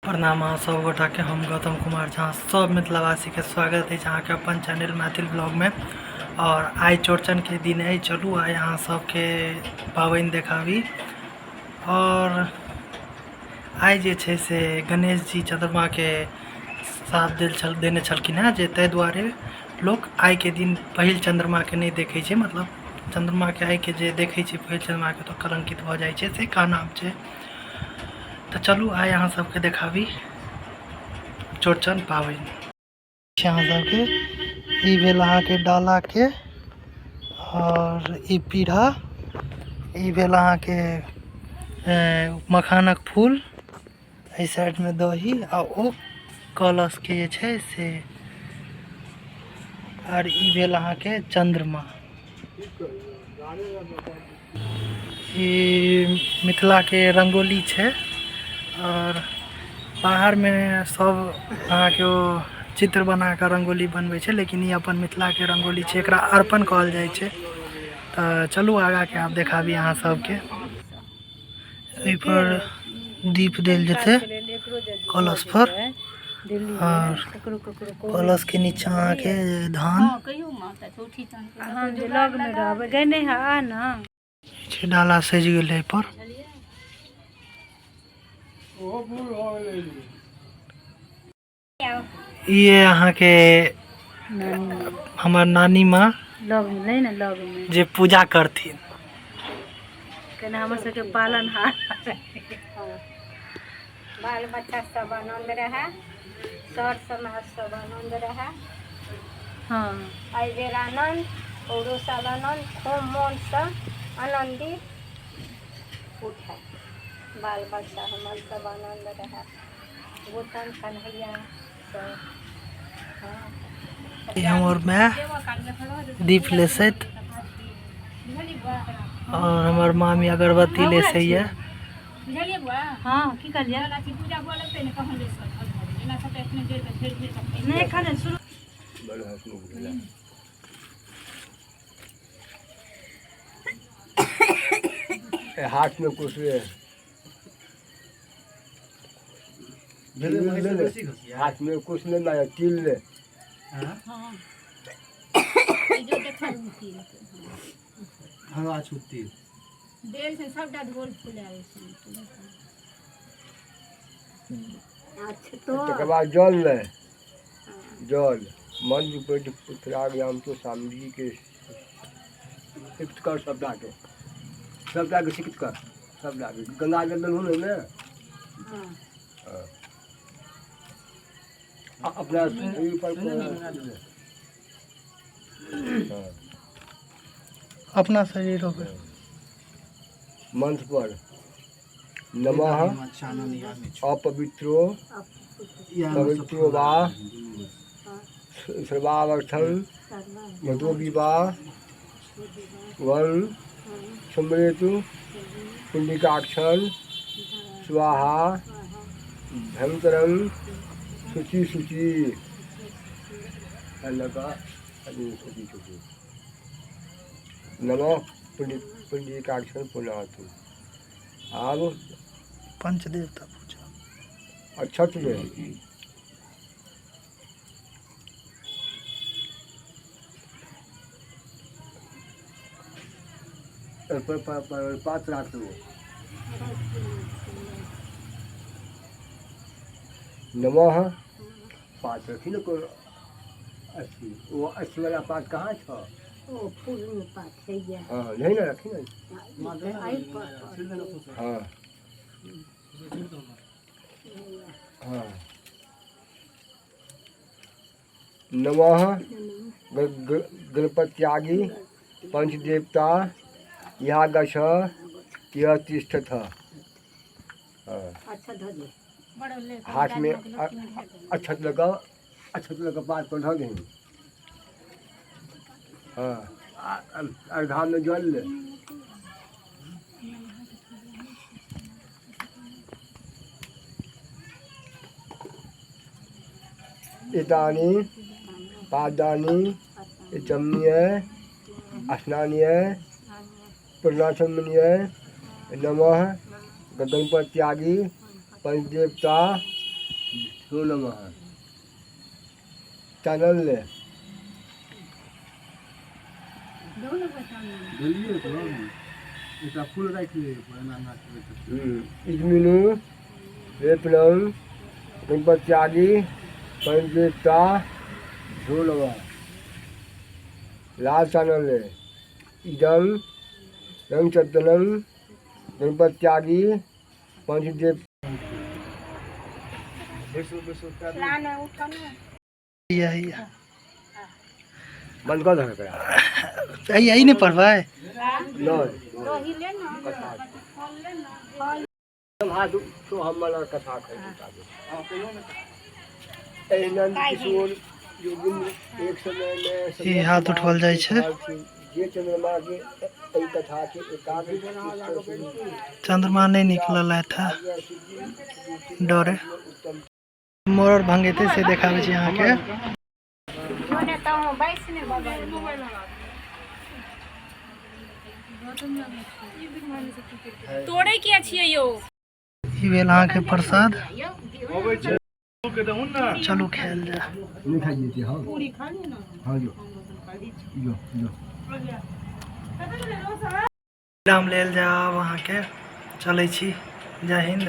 प्रणाम अहाँ सब गोटाके। हम गौतम कुमार झा, सब मिथिलावासीके स्वागत अछि अहाँके अपन चैनल मैथिल ब्लॉगमे। और आइ चौरचनके दिन अछि, चलू आइ अहाँ सबके पाबनि देखाबी। और आइ जे छै से गणेश जी चन्द्रमाके साथ देल छल देने छलखिन हेँ, जे ताहि दुआरे लोक आइके दिन पहिल चन्द्रमाके नहि देखै छै। मतलब चन्द्रमाके आइके जे देखै छै पहिल चन्द्रमाके तऽ कलङ्कित भऽ जाइ छै, से कहनाम छै। तऽ चलू आइ अहाँ सबके देखाबी चौरचन पाबनि। अहाँ सबके ई भेल अहाँके डालाके, और ई पीढ़ा, ई भेल अहाँके मखानक फूल, एहि साइडमे दही आ ओ कलशके जे छै से, आर ई भेल अहाँके चन्द्रमा। ई मिथिलाके रंगोली छै और बाहरमे सब अहाँके ओ चित्र बना कऽ रंगोली बनबै छै, लेकिन ई अपन मिथिलाके रंगोली छै, एकरा अर्पण कहल जाइ छै। तऽ चलू आगाँके आब देखाबी अहाँ सबके। एहिपर दीप देल जेतै कलश पर, और कलश के नीचा अहाँके धान छै, डाला सजि गेलै एहिपर। ई अहाँके हमर नानी माँ लग में नहि ने, लग में जे पूजा करथिन केना हमर सबके पालन हार। बाल बच्चा सब आनन्द रहए, सर समाज सब आनन्द रहए। हाँ, एहि बेर आनन्द औरो साल आनन्द, खूब मोनसँ आनन्दित उठए, बाल बच्चा हमर सब आनन्द रहए, गौतम कन्हैया सब। हाँ, ई हमर माय दीप लेसैत और हमर मामी अगरबत्ती लेसैया। हाँ, की कहलियै? नहि, एखन शुरू। हाथ में कुछ ले, हाथ में कुछ नहीं लाया, तिल ले। हवा छुट्टी देल छै सबटा ढोल फुलायल छै। अच्छा तो तकर बाद जल ले, जल मंत्र पर पृथ्वीराग तो स्वामी के सिक्त कर, सबटा के, सबटा के सिक्त कर, सबटा के गंगा जल देलहुँ ने ने। हाँ। अपना शरीर पर। हाँ। अपना शरीर हो गए। मंत्र पर नमः अपवित्रो पवित्रो वा सर्वावस्थं मधु विवाह वन समरेतु पुण्डिकाक्षर स्वाहा भयंकरं शुचि शुचि लगा शुचि शुचि नमः पुण्डिकाक्षर पुनातु। आब पंचदेवता पूजा। अक्षत ले, एहिपर पात राखू। नमः पात रखी ने, कोइ अथी ओ अथी वाला पात कहाँ छौ? ओ फूल में पात है। हाँ, नहीं ना, रखी ना। एहि पर। हाँ हाँ। नमः गणपत्यादि पंचदेवता यह गछ यह तिष्ठत। हाँ। अच्छा, धऽ दे। हाथ में अक्षत लगा, अक्षत लगा पात पर धऽ दही। हाँ, अर्धा में जल ले। एतानि पादानि चमनीय स्नानीय प्रणाचमनीय नमः गणपत्यादि पंचदेवता सो नमः। चानन ले। देलियै तऽ एकटा फूल राखि ले, एना एना करैत। इजमिनु रेपनम गणपत्यादि पंचदेवता झो नमः। लाल चानन ले। इदं रंगचंदनम गणपत्यादि पंचदेव। बैसो बैसो। लाने उठो ने। यही। बंद कर दे एकरा। यही नहि पढ़बै? नहीं। दही ले ना। कथा। फल ले ना, फल। हाथ तो हमर कथा कहै। एहि नंद किशोर योगिन्द्र एक समय में ई हाथ उठवल जाइ छै। जे चंद्रमा के एहि कथा के एकाग्र चंद्रमा नहि निकलल है डरे। मोर भंगेतै से देखाबै छी अहाँके। जोने तो बैस ने बगल में। तोड़े किया छियै यौ? ई भेल अहाँके प्रसाद। चलू, खायल जाय। नहीं खाइए थे। हाँ हाँ, जो जो जो। विराम लेल जाय आब अहाँके। चलै छी, जय हिन्द।